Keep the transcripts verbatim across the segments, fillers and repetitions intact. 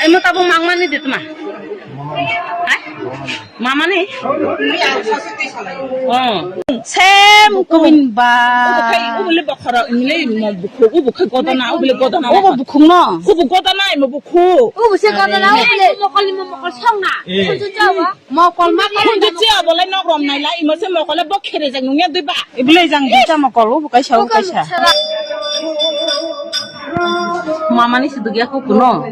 Emo tabuk mangmani de tma? Hai? Mamani? Oh. Same kubin ba. Ubu khai, ubu le bokhora, ubu le mo bukhuk, ubu khai godana, ubu le godana. Ubu bukhuk no? Ubu godana, imo bukhuk. Ubu se godana, ubu le. Mokol, imo mokol song na. Eh. Khunju jawa. Mokol ma khunju jawa bolai nok rom nai lai, imo se mokol le bokhere jang nungya dui ba. Ibu le jang dui ta mokol, ubu kaisa, ubu kaisa. Mamani se dugya ko kuno.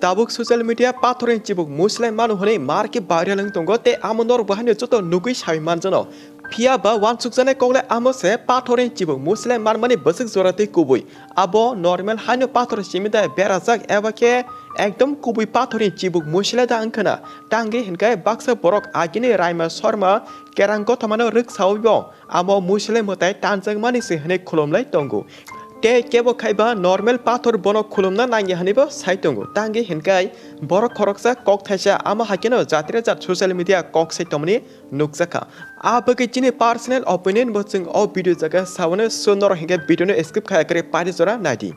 Tabuk social media pathorni chibuk muslai manu hwnwi markhe viral wng tongo tei amo norok bo haino joto nugwi sawi manjano. Phiya ba uansukjaknai kok le amo se pathorni chibuk muslai manmani bwswk jora tei kubui. Abo normal haino pathor simi da berajak eba khe ekdom kubui pathorni chibuk muslai da wngkhana. Tangwi hinkhe baksa borok agini Raima Sharma kerang kothomano rwksawi bo amo muslai mwtai tanjakmani se hwnwi khulumlai tongo. Tei kebo khaiba normal pathor bono khulumna nangya hwnwibo sai tongo. Tangwi hinkai borok khoroksa kok thaisa amo haikeno jatire jat social media kok sai tongmani nukjakha. A bagwi chini personal opinion bo chwng o video jaga sabono, so norok hinkhe video no skip khaya kwrwi pari jora naidi.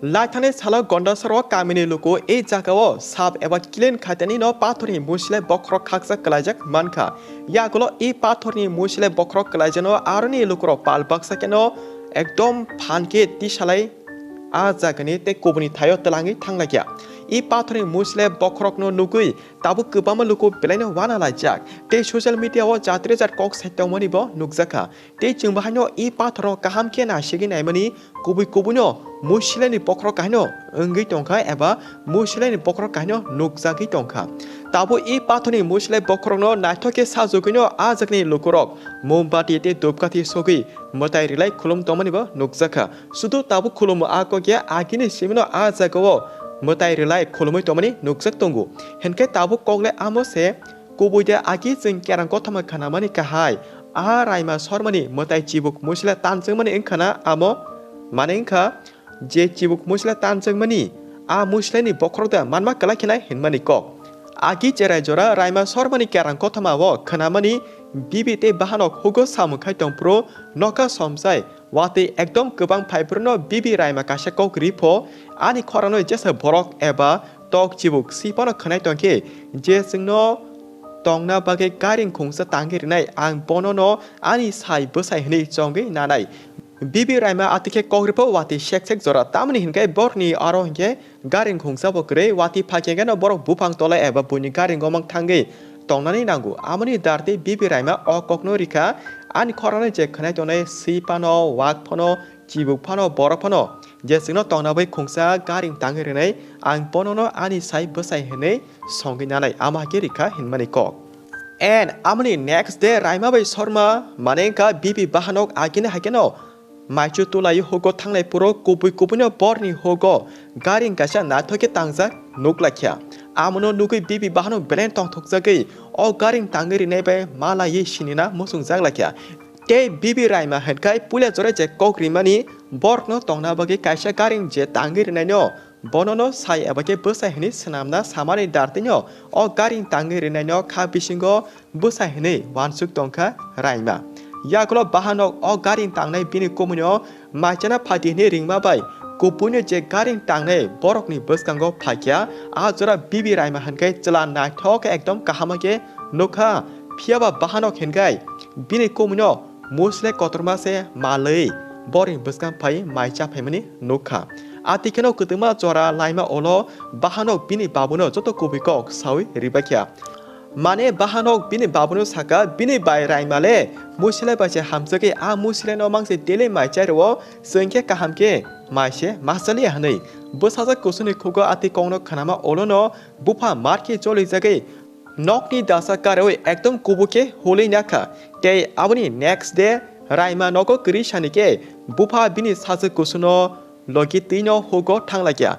Laithani salo Gondasoro kamini luku e jagao sap eba clean khaitani no pathorni muslai bokhorok khaksa kwlaijak mankha. Yagulo e pathorni muslai bokhorok kwlaijakno aroni lukurok pal baksa keno ekdom phan khe tisalai a jagani tei kubuni thaio twlangwi thanglaikha. E pathorni muslai bokhorokno nugwi tabuk kwbangma luku belaino wana laijak tei social media o jatire jat kok sai tongmani bo nukjakha. Tei chwng bo haino e pathorno kaham khe naisigwi naimani kubui kubuino musleni bokhorok kahaino wngwi tongkha eba musleni bokhorok kahaino nukjagwi tongkha. Tabuk e pathorni muslai bokhorokno naithok khe sajagwino a jagni lukurok mombati tei dupkathi sogwi mwtai rwlai khulum tongmani bo nukjakha. Sudu tabuk khulumo a kok ya agini simino a jagao mwtai rwlai khulumwi tongmani nukjak tongo. Hinkhe tabuk kok le amo se. Kubui de agi chwng kerang kothoma khanamani kahai. A Raima Sharmani mwtai chibuk muslai tanjakmani wngkhana amo mane wngkha je chibuk muslai tanjakmani a muslaini bokhorok da manma kwlai khenai hinmani kok. Agi cherai jora Raima Sharmani kerang kothoma o khanamani bibi tei bahanok hugo samung khai tongphuru nokha somsai. Watwi ekdom kwbang phaiphruno bibi Raima kaisa kok ri pho, ani khorano jesa borok eba tok chibuk si phano khwnai tongkhe, je chwngno tongna bagwi garing khungsa tangwi rwnai, ang bonono ani sai bwsai hwnwi chongwi nanai. Bibi Raima atwikhe kok ri pho watwi sek sek jora, tamni hinkhe borokni aro hinkhe Garing khungsa bo kwrwi, watwi phaikhe khe no borok buphang tola eba buini garing gomang thangwi tongnani nango. Amoni dartwi Bibi Raima o kokno rikha, ani khoroknwi je khwnai tongnai swi phano, wak phano, chibuk phano, borok phano je chwngno tongna bai khungsa garing tangwi rwnai, ang bonono ani sai bwsai hwnwi songwi nanai, amo hai khe rikha hinmani kok. And amoni next day Raima bai Sharma mane wngkha Bibi bahanok agini hai kheno Maichu tulai hugo thanglai puro kubui kubuino borni hugo garing kaisa naithok khe tangjak nuk laikha. Amono nugui Bibi bahano belai tongthokjagwi o garing tangwi rinai bai malaiwi sinina muchungjak laikha. Tei Bibi Raima hinkhai puila jora je kok rimani borokno tongna bagwi kaisa garing je tangwi rinaino bonono sai eba khe bwsai hwnwi swnamna samani dartwino o garing tangwi rinaino kha bisingo bwsai hwnwi uansuk tongkha Raima. Yagulo bahanok o garing tangnai bini kumuino maichana phaidi hwnwi ringma bai kubuino je garing tangnai borokni bwskango phaikha, a jora Bibi Raima hinkhai chwla naithok ekdom kaham khe nukha. Phiyaba bahanok hinkhai bini kumuino musle kotorma se malwi borokni bwskang phai mai cha phaimani nukha. Atikheno kwtwma jora laima ulo bahanok bini babuno joto kubui kok sawi ribaikha. Mane bahanok bini babuno saka, bini bai Raimale musile bai se hamjagwi a musileno mangse daily mai chai rwo, chwng khe kaham khe mai se ma chaliya hwnwi. Bwsajak kusuni khugo ati kokno khnama ulono bupha mar khe cholijagwi nokni dasa karwi ekdom kubuk khe hulwi nakha. Tei aboni next day Raima nogo kwrwi sani khe bupha bini sajwk kusuno logi twino hugo thanglaikha.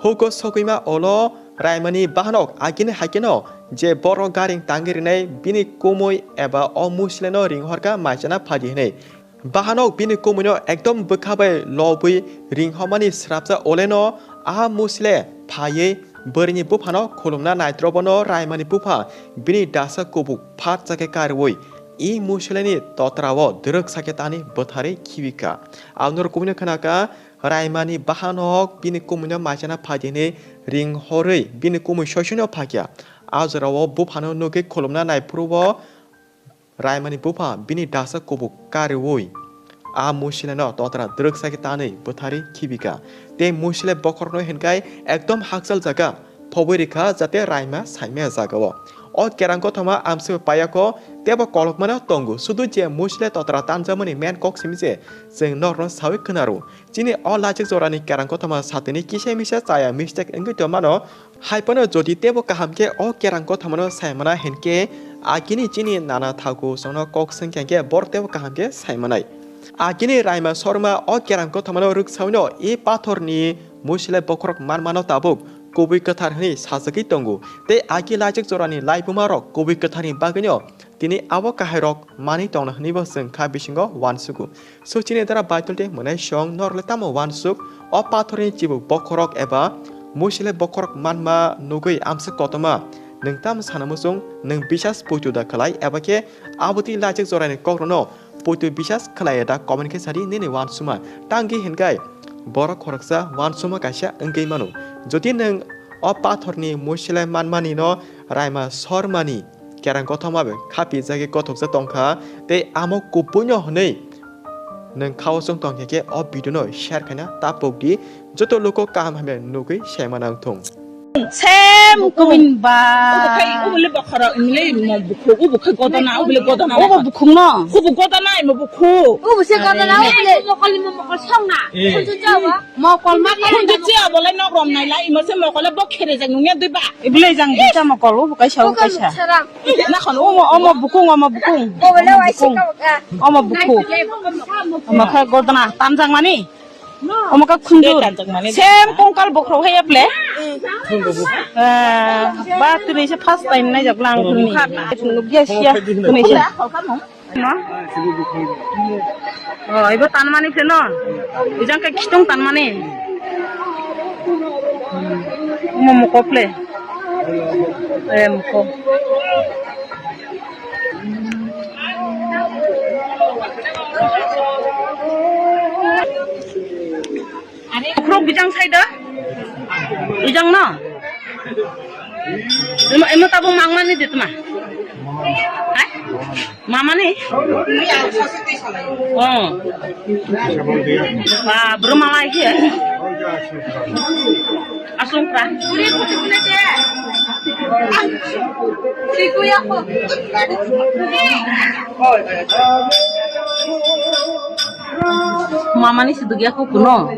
Hugo sogwima ulo Raimani bahanok agini haikeno je borok garing tangwi rinai bini kumui eba o musileno ringhorkha maichana phadi hwnwi. Bahanok bini kumuino ekdom bwkha bai lobwi ringhormani srapsa uleno a musile phaiwi bwrwini buphano khulumna naitrobono Raimani bupha bini dasa kubuk phat chakhe karwi I musileni totrao dwrwk sakhe tani bwtharwi khibikha. Aboni kubuni khwnakha, raimani bahanok bini kumuino maichana phaidi hwnwi ring horwi bini kumui soisino phakya. A jorao buphano nugwi khulumna naiphuru-o raimani bupha bini dasa kubuk kariui a musileno totra dwrwk sakhe tanwi bwtharwi khibikha. Tei musile bokhorokno hinkhai ekdom hakchal jaga phobwi rikha, jate raima saimaya jagao. O kerang kothoma amswk payakho teibo kolokmano tongo, sudu je musile totra tanjakmani main kok simi je chwng norokno saui khwnaro. Chini o lachik jorani kerang kothoma satini kisa misa chaya mistake wngwi tongmano. Haiphano jodi teibo kaham khe o kerang kothomano saimana hinkhe, agini chini nana thaku chwngno kok swngkha hinkhe borok teibo kaham khe saimanai. Agini raima sorma o kerang kothomano rwksawino i pathorni musilai bokhorok manmano tabuk kubui kwthar hwnwi sajagwi tongo. Tei agi lachik jorani laibumarok kubui kwtharni bagwino tini abo kahairok manwi tongna hwnwibo chwng kha bisingo uansugo. So chini dara Baitul tei mwnai song norle tamo uansuk, o pathorni chibuk bokhorok eba musilai bokhorok manma nugwi amswk kotorma nwng tamo sana muchung, nwng bisas poito da khlai eba khe abotwi lachik jorani kokrokno poito bisas khlai da comment khe sadi nini uansukma. Tangwi hinkhai borok khoroksa uansukma kaisa wngwi mano. Jodi nwng o pathorni musilai manmani no raima sormani kerang kothoma bai khapijagwi kothoksa tongkha, tei amo kubuino hwnwi nwng khao chwng tongkha khe o video no share khaina ta pokdi, joto luko kaham hamya nugwi saima nangthung. Sem kumin ba. Ubo khai, ubo le bokhorok, imle mo bukhuk, ubo khai godona, ubo le godona. Ubo bukhuk no. Ubo godona, imo bukhuk. Ubo se godona, ubo le. Mokol, imo mokol songna. Eh. Khunju jawa. Mokol ma khunju jawa, bolai nok rom naila, imo se mokol bo khere jak nungya dui ba. Ibole jang duita mokol, ubo kaisa, ubo kaisa. Nakhon omo, omo bukung, omo bukung. Omo bukung. Omo bukung. Omo kha godona, tanjakmani. Omo kha khunjur. Tanjakmani. Sem kongkal bokhorok hai eple. Eh, ba tini se first time naijak lang tini. Nukya siya tini se. No? Oh, ibo tanmani phle no? Ijang khe khitung tanmani. Omo moko phle. Eh, moko. Khurok bijang sai da? Bijang no? Emo, emo tabuk mangmani de tuma? Hai? Mamani? Oh. Ba, bro malai khe. Asung pra. Mamani sidugya ko kuno.